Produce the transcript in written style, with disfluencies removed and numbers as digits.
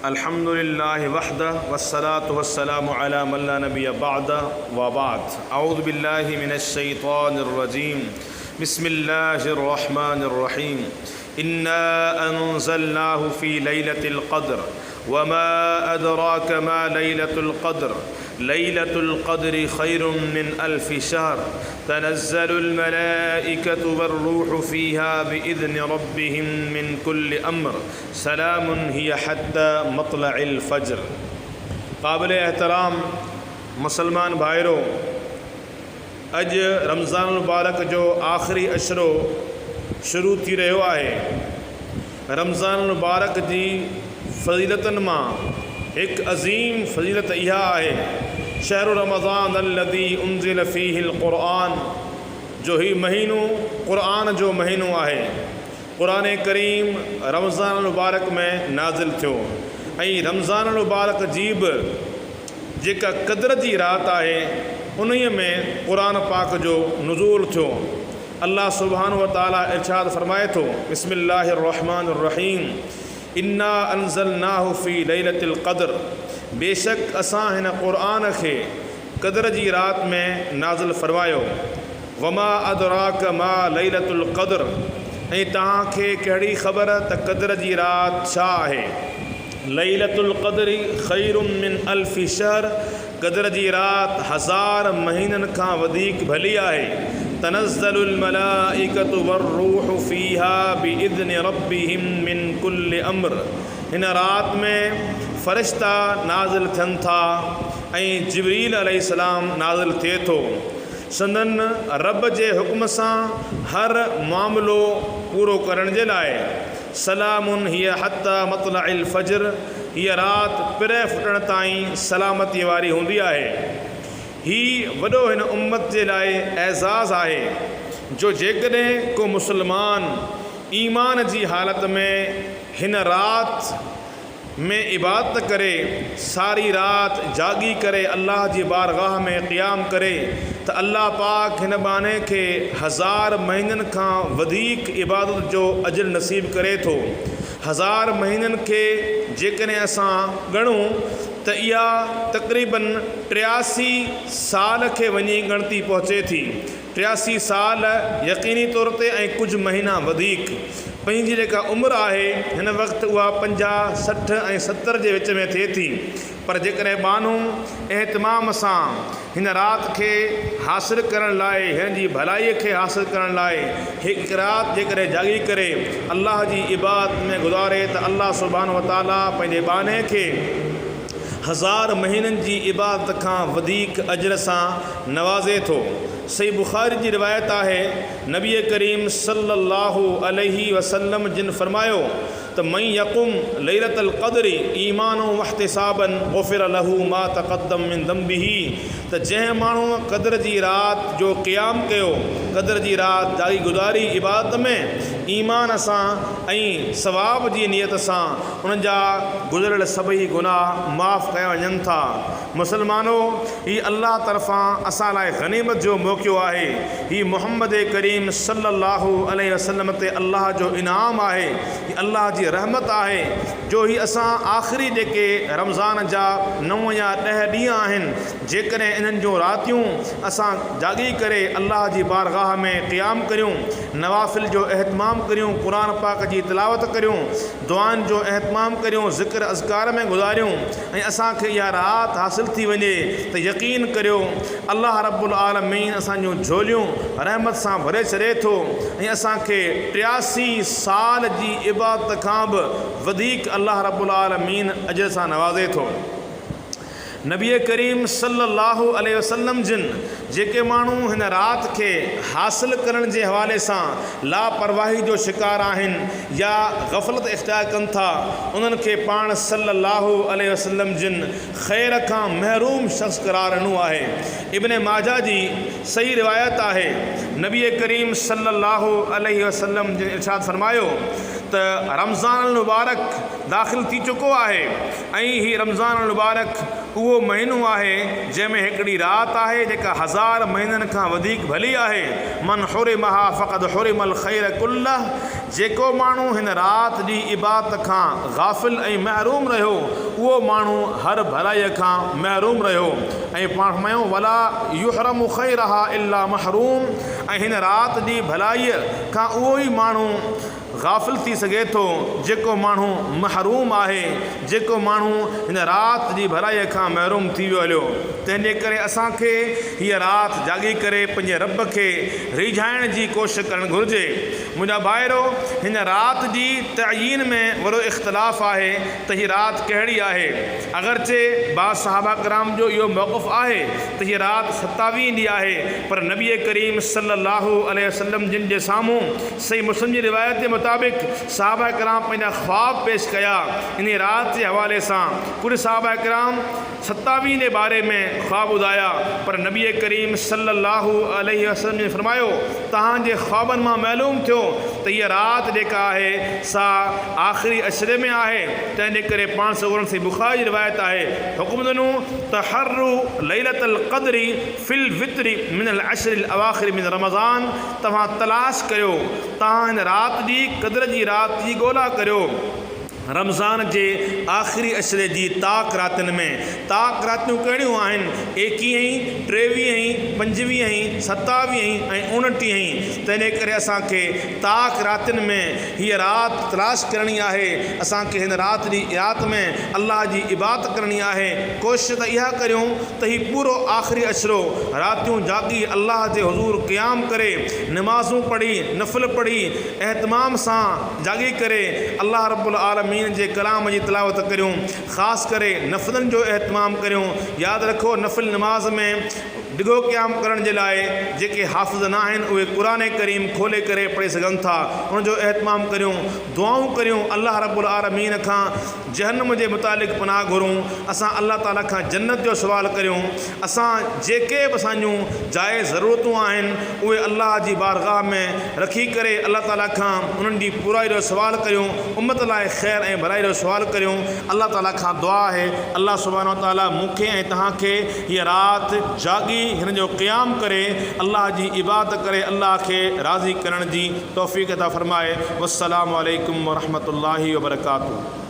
الحمد لله وحده والصلاة والسلام علي من لا نبي بعده وبعد اعوذ بالله من الشيطان الرجيم بسم الله الرحمن الرحيم انا انزلناه في ليلة القدر وما ادراك ما ليلة القدر ليلة القدر خير من الف شهر تنزل الملائكة والروح فيها بإذن ربهم من كل امر سلام هي حتي مطلع الفجر قابل احترام مسلمان ڀائرو! اڄ رمضان المبارڪ جو آخري عشرو شروع ٿي رهيو آهي. رمضان المبارڪ جي فضيلتن مان هڪ عظيم فضيلت اها آهي، شهر رمضان الذي انزل فيه القرآن جو هي مهينو قرآن جو مهينو آهي. قرآن ڪريم رمضان المبارڪ ۾ نازل ٿيو ۽ رمضان المبارڪ جي به جيڪا قدر جي رات آهي انهيء ۾ قرآن پاڪ جو نزول ٿيو. الله سبحانه وتعالي ارشاد فرمائي ٿو، بسم الله الرحمٰن الرحيم انا انزلناه في ليلة القدر بيشڪ اسان هن قرآن کي قدر جي رات ۾ نازل فرمايو، وما ادراک ما ليلة القدر ۽ توهان کي ڪهڙي خبر ته قدر جي رات ڇا آهي؟ ليلة القدر خير من الف شهر قدر جي رات هزار مهينن کان وڌيڪ ڀلي آهي، تنزل الملائڪة والروح فيها باذن ربهم من ڪل امر هن رات ۾ فرشتا نازل ٿين ٿا ۽ جبريل عليه السلام نازل ٿئي ٿو. سندن رب جي حڪم سان هر معاملو پورو ڪرڻ جي لاء. سلام هي حتي مطلع الفجر هيء رات پرهه ڦٽڻ تائين سلامتيء واري هوندي آهي. هي وڏو هن امت جي لاء اعزاز آهي جو جيڪڏهن ڪو مسلمان ايمان جي حالت ۾ هن رات ۾ عبادت ڪري، ساري رات جاڳي ڪري الله جي بارگاهه ۾ قيام ڪري ته الله پاڪ هن ٻانهي کي هزار مهينن کان وڌيڪ عبادت جو اجر نصيب ڪري ٿو. هزار مهينن کي جيڪڏهن اسان ڳڻون ته اها تقريباً 83 سال کي وڃي ڳڻتي پهچي ٿي. 83 سال يقيني طور تي ۽ ڪجهه مهينا وڌيڪ. پنهنجي جيڪا عمر آهي هن وقت اها 50، 60 ۽ 70 جي وچ ۾ ٿئي ٿي پر جيڪڏهن ٻانهو اهتمام سان هن رات کي حاصل ڪرڻ لاء هن جي ڀلائي کي حاصل ڪرڻ لاء هڪ رات جيڪڏهن جاڳي ڪري الله جي عبادت ۾ گذاري ته الله سبحانه وتعاليٰ پنهنجي ٻانهي کي هزار مهينن جي عبادت کان وڌيڪ اجر سان نوازي ٿو. صحيح بخاري جي روايت آهي، نبي ڪريم صلّي اللّٰه عليه وسلّم جن فرمايو ته من يقم ليلة القدر ايمانا واحتسابا غفر له ما تقدم من ذنبه ته جنهن ماڻهوء قدر جي رات جو قيام ڪيو، قدر جي رات جاڳي گذاري عبادت ۾ ايمان سان ۽ ثواب جي نيت سان ان جا گذريل سڀئي گناهه معاف ڪيا وڃن ٿا. مسلمانو! هي الله طرفان اسان لاء غنيمت جو موقعو آهي. هي محمد ڪريم صلّي اللّٰه عليه وسلّم تي الله جو انعام آهي. هي الله جي رحمت آهي جو هي اسان آخري جيڪي رمضان جا نو يا ڏهه ڏينهن آهن جيڪڏهن انهن جون راتيون اسان جاڳي ڪري الله جي بارگاهه ۾ قيام ڪريون، نوافل جو اهتمام ڪريون، قرآن پاڪ جي تلاوت ڪريون، دعائن جو اهتمام ڪريون، ذڪر اذڪار ۾ گذاريون ۽ اسان کي اها رات حاصل ٿي وڃي ته يقين ڪريو الله رب العالمين اسان جون جهوليون رحمت سان ڀري ڇڏي ٿو ۽ اسان کي 83 سال جي عبادت کان به وڌيڪ الله رب العالمين اجر سان نوازي ٿو. نبي ڪريم صلي الله عليه وسلم جن جيڪي ماڻهو هن رات کي حاصل ڪرڻ جي حوالي سان لاپرواهي جو شڪار آهن يا غفلت اختيار ڪن ٿا انهن کي پاڻ صلي الله عليه وسلم جن خير کان محروم شخص قرار ڏنو آهي. ابن ماجه جي صحيح روايت آهي نبي ڪريم صلي الله عليه وسلم جن ارشاد فرمايو ته رمضان المبارڪ داخل ٿي چڪو آهي ۽ هي رمضان المبارڪ اهو مهينو آهي جنهن ۾ هڪڙي رات آهي جيڪا هزار مهينن کان وڌيڪ ڀلي آهي، من حرمها فقد حرم الخير ڪله، جيڪو ماڻهو هن رات جي عبادت کان غافل ۽ محروم رهيو اهو ماڻهو هر ڀلائيء کان محروم رهيو ۽ پاڻ فرمايائون ولا يحرم خيرها الا محروم ۽ هن رات جي ڀلائيء کان اهو ئي ماڻهو غافل ٿي سگهي ٿو جيڪو ماڻهو محروم آهي، جيڪو ماڻهو هن رات جي ڀلائيء کان محروم ٿي ويو هليو. تنهن جي ڪري اسان کي هيء رات جاڳي ڪري پنهنجي رب کي ريجهائڻ جي ڪوشش ڪرڻ گهرجي. منهنجا ڀائرو! هن رات جي تعيين ۾ وڏو اختلاف آهي ته هيء رات ڪهڙي آهي. اگرچه بعض صحابه ڪرام جو اهو موقف آهي ته هيء رات ستاويهين ڏينهن آهي پر نبي ڪريم صلي الله عليه وسلم جن جي سامهون صحيح مسلم جي روايت جي مطابق صحابه ڪرام پنهنجا خواب پيش ڪيا انهي رات جي حوالي سان ڪجهه صحابه ڪرام ستاويهين جي باري ۾ خواب ٻڌايا پر نبي ڪريم صلي الله عليه وسلم جن فرمايو توهان جي خوابن مان معلوم ٿيو ته هيء رات جيڪا آهي سا آخري عشري ۾ آهي تنهن جي ڪري پاڻ سڳورن صحيح بخاري جي روايت آهي حڪم ڏنو تحروا ليلة القدر في الوتر من العشر الاواخر من رمضان توهان تلاش ڪريو، توهان هن رات جي قدر جي رات جي ڳولا ڪريو، رمضان جي آخري عشري جي طاق راتين ۾. طاق راتيون ڪهڙيون آهن؟ ايڪيهين، ٽيويهين، پنجويهين، ستاويهين ۽ اوڻٽيهين. تنهنجي ڪري اسان کي طاق راتين ۾ هيء رات تلاش ڪرڻي آهي. اسان کي هن رات جي رات ۾ الله جي عبادت ڪرڻي آهي. ڪوشش ته اها ڪريون ته هي پورو آخري عشرو راتيون جاڳي الله جي حضور قيام ڪري نمازون پڙهي نفل پڙهي اهتمام سان جاڳي ڪري الله رب العالمين جي ڪلام جي تلاوت ڪريون خاص ڪري نفلن جو اهتمام ڪريون ياد رکو نفل نماز ۾ ڊگهو قيام ڪرڻ جي لاء جيڪي حافظ نه آهن اهي قرآن ڪريم کولي ڪري پڙهي سگهن ٿا ان جو اهتمام ڪريون دعائون ڪريون الله رب العالمين کان جهنم جي متعلق پناهه گهرون، اسان الله تعالي کان جنت جو سوال ڪريون، اسان جيڪي به اسان جون جائز ضرورتون آهن اهي الله جي بارگاهه ۾ رکي ڪري الله تعالي کان انهن جي پورائي جو سوال ڪريون، امت لاء خير ۽ ڀلائي جو سوال ڪريون، الله تعالي کان دعا آهي الله سبحانه وتعالي مون کي ۽ توهان کي هيء رات جاڳي هن جو قيام ڪري الله جي عبادت ڪري الله کي راضي ڪرڻ جي توفيق عطا فرمائي والسلام عليڪم ورحمة الله وبرڪاته.